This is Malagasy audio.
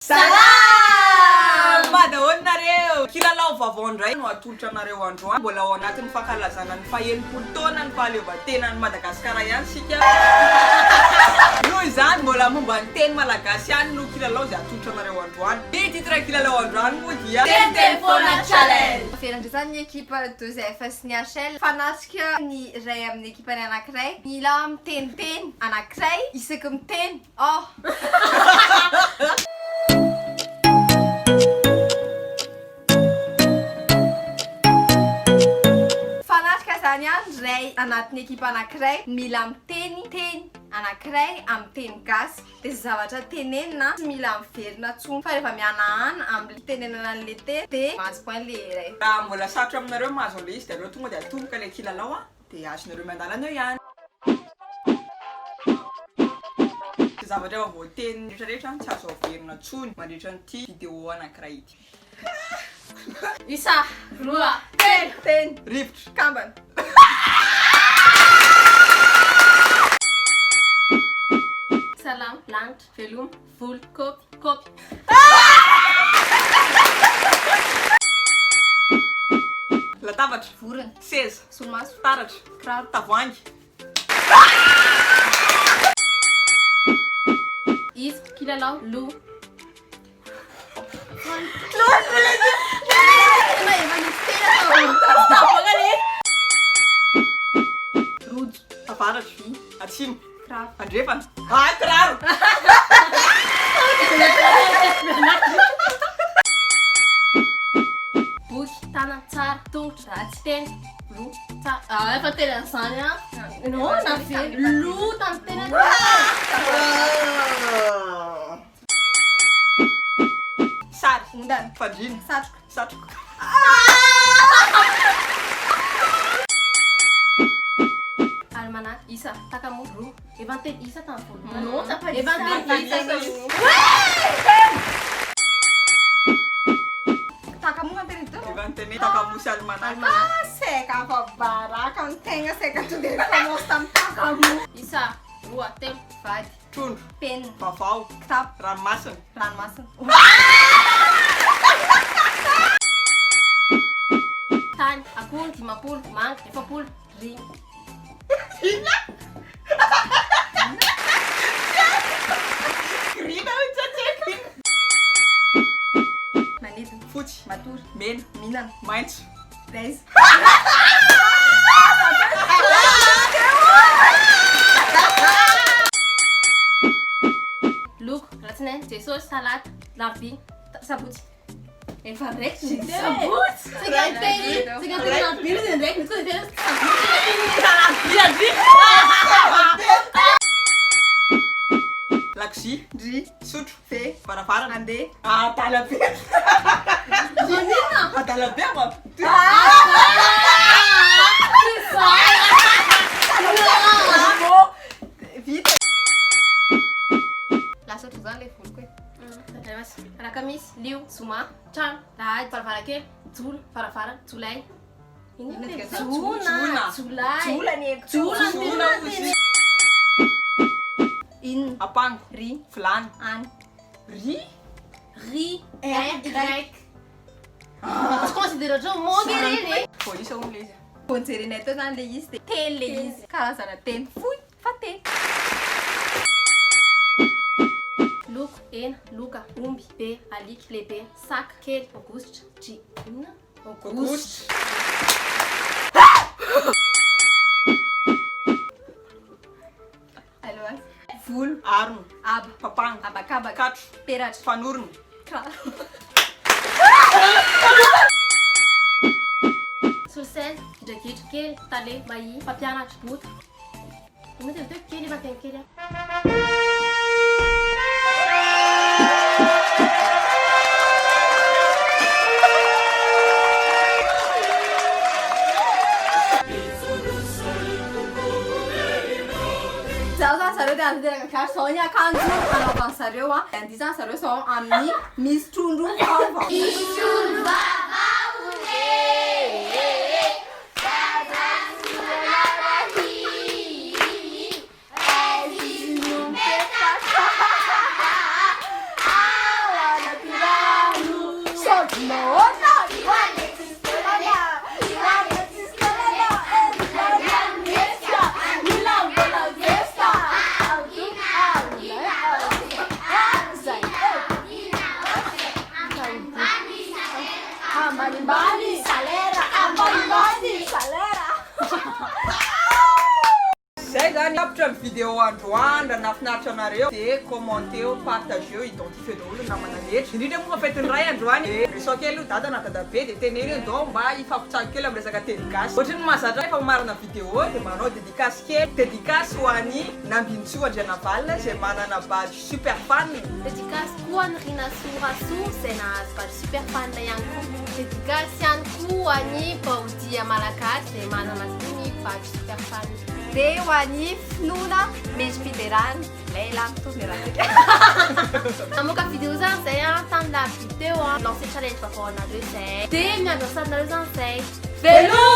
Salama daholo nareo! Kilalao vaovao indray no atolotra anareo androany. Mbola ao anatin'ny fankalazana ny faha-60 taonan'ny fahaleovantenan'i Madagasikara ihany isika. Noho izany, mbola momba ny teny malagasy ihany no kilalao izay atolotra anareo androany. Ny titre kilalao androany moa dia Teniteny foana challenge! Averindray izany ny ekipa 2F sy ny HL. Fanatrika ny iray amin'ny ekipany anankiray. Mila miteniteny anankiray isaky miteny. Oh! Fanatrika izany an, ny iray anatin'ny ekipa anankiray mila miteny teny anankiray amin'ny teny gasy. Dia izay zavatra tenenina tsy mila miverina intsony fa rehefa mihanahana amin'ny fitenenana an'ilay teny dia mahazo point ilay iray. Raha mbola sarotra aminareo ny mahazo an'ilay izy dia aleo tonga dia atomboka ilay kilalao an! Dia azonareo miandalana eo ihany. Izay zavatra efa voateny rehetra rehetra tsy azo averina intsony mandritra an'ity vidéo anankiray ity. Isa, roa, telo, teny, Rivotra. kambana. Salama, lanitra, veloma, vola, kaopy, kaopy. Latabatra. Vorona. Seza. Solomaso. Fitaratra. Kiraro. Tavoahangy. Iza, kilalao, lo. Tena efa nisy tena tao. Rojo. Avaratra. Atsimo. Kiraro. Andrefana. Ah, kiraro! Boky, tanana, tsara, tongotra, ratsy, teny, lo, tsara. Ah, efa teny an'izany an. Non, naverina. Lo tamin'ny teny Sary. Ondana. Fandriana. Satroka. Satroka. Almanach, isa, takamoa, roa. Efa niteny isa tamin'ny voalohany. Non, t'as pas dit Efa ça. niteny isa izy. Takamoa niteny teo. Efa niteny takamoa sy almanach. Ah, saika afa-baraka ny tegna saika to dia commence tamin'ny takamoa. Isa, roa, telo. Vady. Trondro. Penina. Vaovao. Kitapo. Ranomasina. Ranomasina. Tany, akondro, 50, manga, 40, ry. Inona? Grina hoy tsy haiko inona. Manidina. Fotsy. Matory. Mena. Mihinana. Maitso. Raise. Loko, alatsinainy, Jesosy, talata, larobia, sabotsy. Efa raikitra ny teo e. Sabotsy. Saika niteny, saika niteny larobia izy ndraiky, misy koa niteny sabotsy. Larobia ndry. Lakozia. Ndry. Sotro. Ve. Varavarana. Andeha. Adala be. Maninona? Adala be ama. Vita. Lasa ohatr'izany ilay voloko e. Alakamisy, lio, zoma, trano, lahady, varavarankely, jola, varavarana, jolay. Inona Inona teny? dikany? Jona, Jona. jolay. Jola ny haiko. Jola ny Jona tena hozy. teny. Inona. Apango. Ry. Vilany. Any. Ry. Ry. R. Y. Tsy considère ohatran'ny mongy ireny e. Voaisa hono ilay izy. Vao nojerenay teo izany ilay izy dia teny ilay izy. Karazana teny fohy fa teny. Loko, hena, loka, omby, be, alika, lehibe, saka, kely, aogositra, dri. Inona? Aogositra. Aloha. Volo. Arona. Aba. Papango. Habakabaka. Katro. Peratra. Fanorona. Kiraro. Solosaina, gidragidra, kely, tale, mahia, mpampianatra, bota. Inona teny teo? Kely efa teny kely aho. Zao zany zareo dia andeha gasy zao ny akanjo anaovan'ny zareo a. Dia andeha zany zareo zao amin'ny misy trondro vaovao. Misy trondro vaovao e. vidéo androany. Raha nahafinaritra anareo dia commenteo, partageo, identifieo daholo ny namana rehetra. Indrindra moa fa fetin'ny ray androany dia resaho kely aloha dada na dadabe dia teneno hoe ndao mba hifampitsago kely amin'ny resaka teny gasy. Ohatry ny mahazatra ahy efa mamarana vidéo dia manao dédicace kely. Dédicace ho an'i Nambinintsoa Andrianavalona izay manana badge super fan. Dédicace koa an'i Rinasoa Rasoa izay nahazo badge super fan ihany koa. Dédicace ihany koa ho an'i Baodia Malagasy izay manana koa ny badge super fan. Dia ho an'i Finoana Mendri-piderana, lehilahy mitovy ny anarantsika. Namoaka vidéo zany zay an tamin'ny larobia teo an, lancé challenge vaovao anareo zay. Dia miandry ny sarinareo zany zay. Veloma!